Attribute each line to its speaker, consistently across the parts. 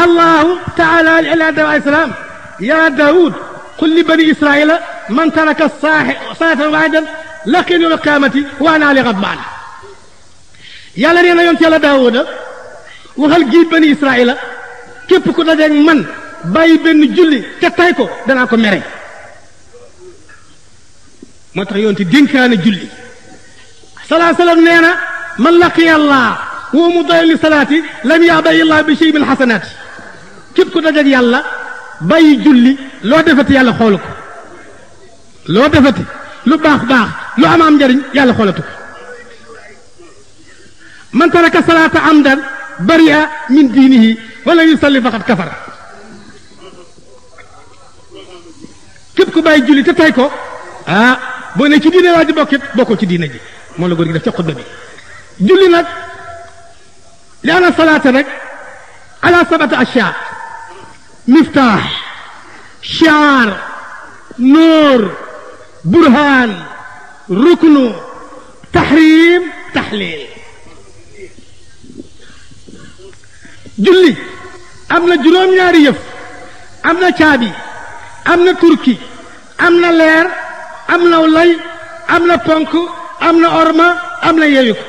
Speaker 1: أوحى الله تعالى إلى داود عليه السلام يا داود قل لبني إسرائيل من ترك صلاة واحدا لقي يوم القيامة وأنا عليه غضبان yàlla nee na yoon ci yàlla Daawuda waxal giit bani Israaïla képp ku dajeeg man bàyyi benn julli te tay ko danaa ko mere moo tax yoon ti dénkaane julli salaa salaam nee na man laqiya Allah wa mudayyil li salaati lam ya'ba illa bi shay'in min xasanaati képp ku dajeeg yàlla bàyyi julli loo defati yàlla xoolu ko loo defati lu baax baax lu am njariñ yàlla xoolatu ko man taraka salaata amdan bari'a min diinihi wala yusalli faqad kafara képp ku bàyyi julli te tay ko boo ne ci diine waa ji bokkit bokkoo ci diine ji moo la góor gi def ca xutba bi julli nag li ana salaata rek ala sabata ashyaa miftaax shi'aar nuur burhaan ruknu tahrim tahlil julli am na juróom-ñaari yëf am na caabi am na turki am na leer am na lay am na ponk am na orma am na yeewu ko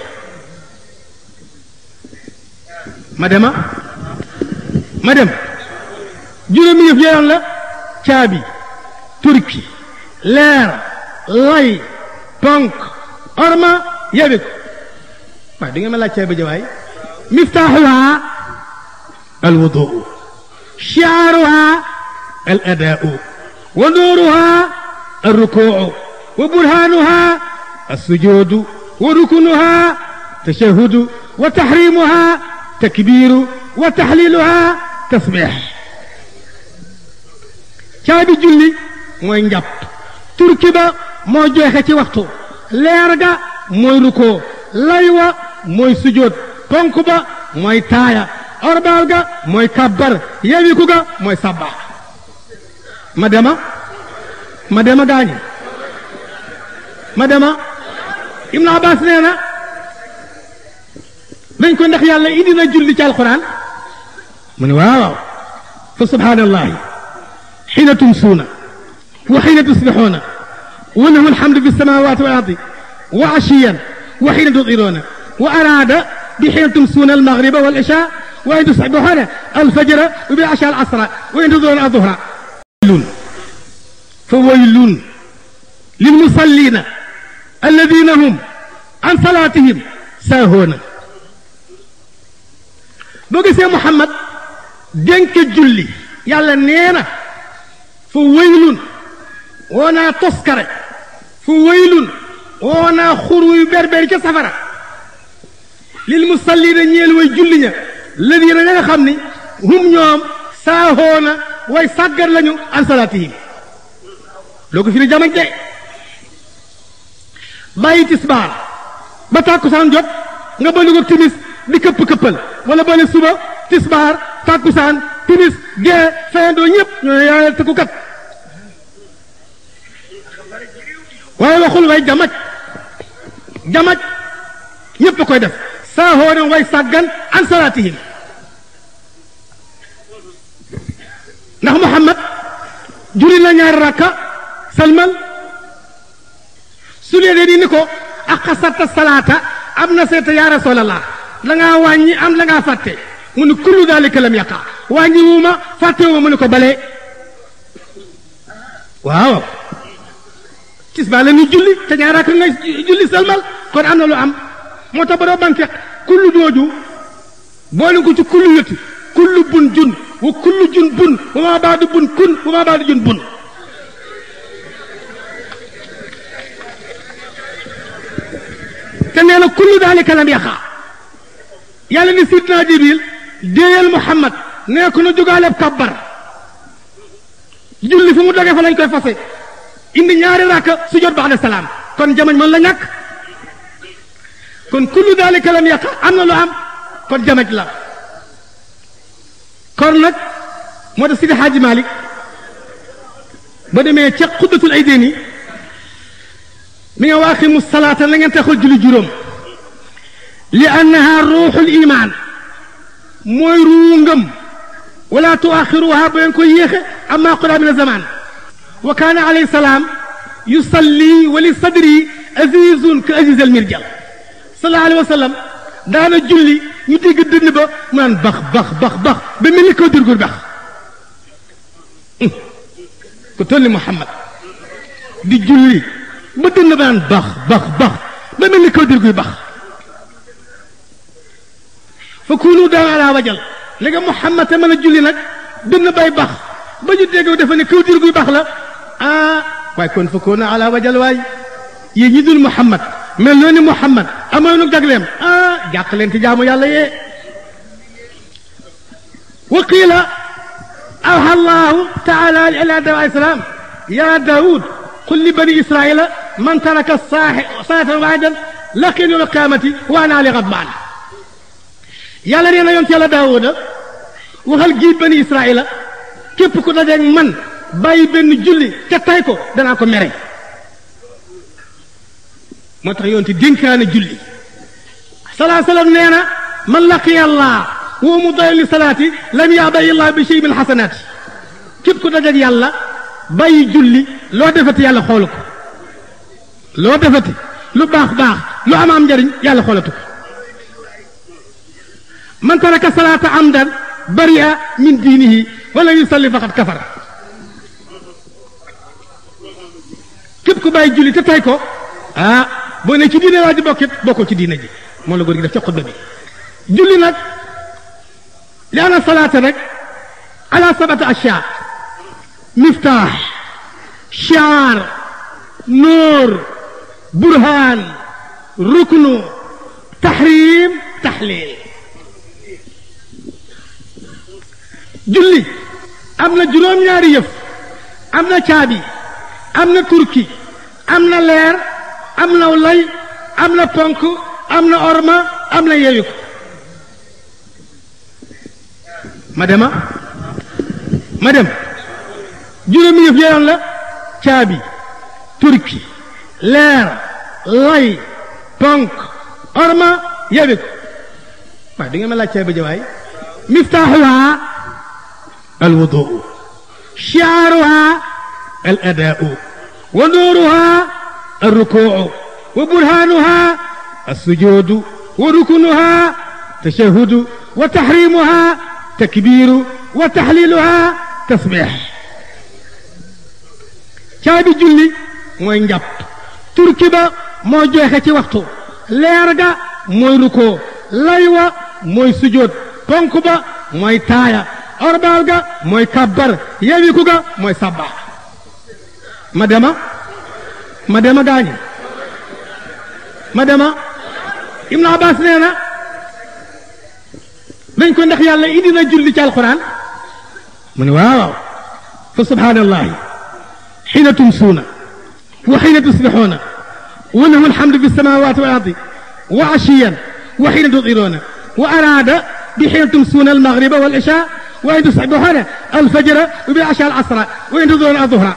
Speaker 1: ma dem juróomi yëf yeewoon la caabi turki leer lay ponk orma yeewu ko waaye di nga ma laaj caabi jawaay miftaaxuha الوضوء شعارها الأداء ونورها الركوع وبرهانها السجود وركنها تشهد وتحريمها تكبير وتحليلها تسبيح caabi julli mooy njàpp turki ba moo joxe ci waxtu leer ga mooy rukoo laywa mooy sujood ponk ba mooy taaya orbaal ga mooy kabbar yewiku ga mooy sabba ma dema gaañi Ibn Abbas nee na dañ ko ndax yàlla indi na julli ci alquran mu ne waaw fa subhanallahi xiina tumsuuna wa xiina tusbixuuna wa lahu alhamdu fi samawati wal ardi wa ashiyan wa xiina tudiruuna wa araada bi xiina tumsuuna almagriba wal isha وإن تصبحون الفجر وبالعشاء العصر وإن تظهرون الظهر فويل للمصلين الذين هم عن صلاتهم ساهون بقى محمد دنك جلي يلا نينا فويل وانا تسكر فويل وانا خروي بربر كسفرة للمصلين نيل ويجلي الذين nga xam ni hum ñoom saahoona way sàggar lañu an salaatihim loo ko fi ne jamañ de bàyyi tisbaar ba tàkkusaan jot nga bëli ko timis di këpp-këppal wala bëli suba tisbaar tàkkusaan timis gee feyandoo ñëpp ñoo yaayal tëkkukat waaye waxul way jamaj ñëpp a koy def saahoona way sàggan an salaatihim ndax Muhammad juri na ñaari rakka salmal su lee di ni ko aqasata salaata am na seeta ya rasulallah da ngaa wàññi am da ngaa fàtte mu ne kullu dalika lam yaqa wàññi wuuma fàtte wuuma mu ne ko balee waaw tisbaa la ni julli te ñaari rakka ngay julli salmal kon am na lu am moo tax ba doo banque kullu jooju boole ko ci kullu yëtti kullu bun jun wa kullu jun bun wa maa baadu bun kun wa maa baadu jun bun te nee na kullu daalika lam yaqa yàlla ni sidna Jibril déeyal Muhammad nee ko na jógaaleb kabbar julli fu mu doge fa lañ koy fase indi ñaari rakka sujjóot ba'da salaam kon jamañ man la ñàkk kon kullu daalika lam yaqa am na lu am kon jamaj la kon nag moo tax Sidi Hadji Malick ba demee ca xuddatul aydeni mi nga waaqimu salaata na ngeen taxul julli juróom li annaha ruuxul iman mooy ruu ngëm ولا تؤخروها بينكم يخ أما قرأ من الزمان وكان عليه السلام يصلي ولصدري أزيز كأزيز المرجل صلى الله عليه وسلم دانا جولي يديك الدنبا من بخ بخ بخ بخ بملك ودرقر بخ كتولي محمد دي جولي بدنا بان بخ بخ بخ بملك ودرقر بخ فكونوا دانا على وجل لغا محمد تمنى جولي نك دنا باي بخ بجو ديغو دفني كو درقر بخ لا واي كون فكونا على وجل واي يجدون محمد ملوني محمد امانو دغلم جاكلين تي جامو يالا يي وقيل اوحى الله تعالى الى داود عليه السلام يا داود قل لبني اسرائيل من ترك صلاه واحدا لكن يوم القيامه وانا على غضبان يالا نينا يونت يالا داود وخال جي بني اسرائيل كيب كو داجك من باي بن جولي تا تاي كو دانا كو مéré motax yonti denkane julli sallallahu alayhi wasallam neena man laqiya allah wa mudayil salati lam ya'bai allah bi shay min hasanati kep ko dajak yalla bayyi julli lo defati yalla xoluko lo defati lu bax bax lu am njariñ yalla xolatu man taraka salata amdan bari'a min dinihi wala yusalli faqad kafara kep ko bayyi julli te tay ko boo ne ci diine waa ji bokkit bokkoo ci diine ji moom la góor gi def ca xutba bi julli nag li ana salaata rek ala sabata ashyaa miftaax shi'aar nuur burhaan ruknu tahrim tahlil julli am na juróom-ñaari yëf am na caabi am na turki am na leer am na lay am na ponk am na orma am na yeewu ko ma dem juróomi yëf yeeyoon la caabi turki leer lay ponk orma yeewu ko waaye da ngeen ma laaj caabi jawaay miftaaxuha al wuduu shi'aaruha al adaa'u wa nuuruha الركوع وبرهانها السجود وركنها تشهد وتحريمها تكبير وتحليلها تسبيح caabi julli mooy njàpp turki ba moo joxe ci waxtu leer ga mooy rukoo laywa mooy sujood ponk ba mooy taaya orbaal ga mooy kabbar yewiku ga mooy sabba ma dema gaañi Ibn Abbas nee na dañ ko ndax yàlla indi na julli ci alquran mu ne waaw fa subhanallahi xiina tumsuuna wa xiina tusbixuuna wa lahu alhamdu fi samawati wal ardi wa ashiyan wa xiina tudiruuna wa araada bi xiina tumsuuna almagriba wal isha wa in tusbixuuna alfajra wa bi asha al asra wa in tudiruuna adduhra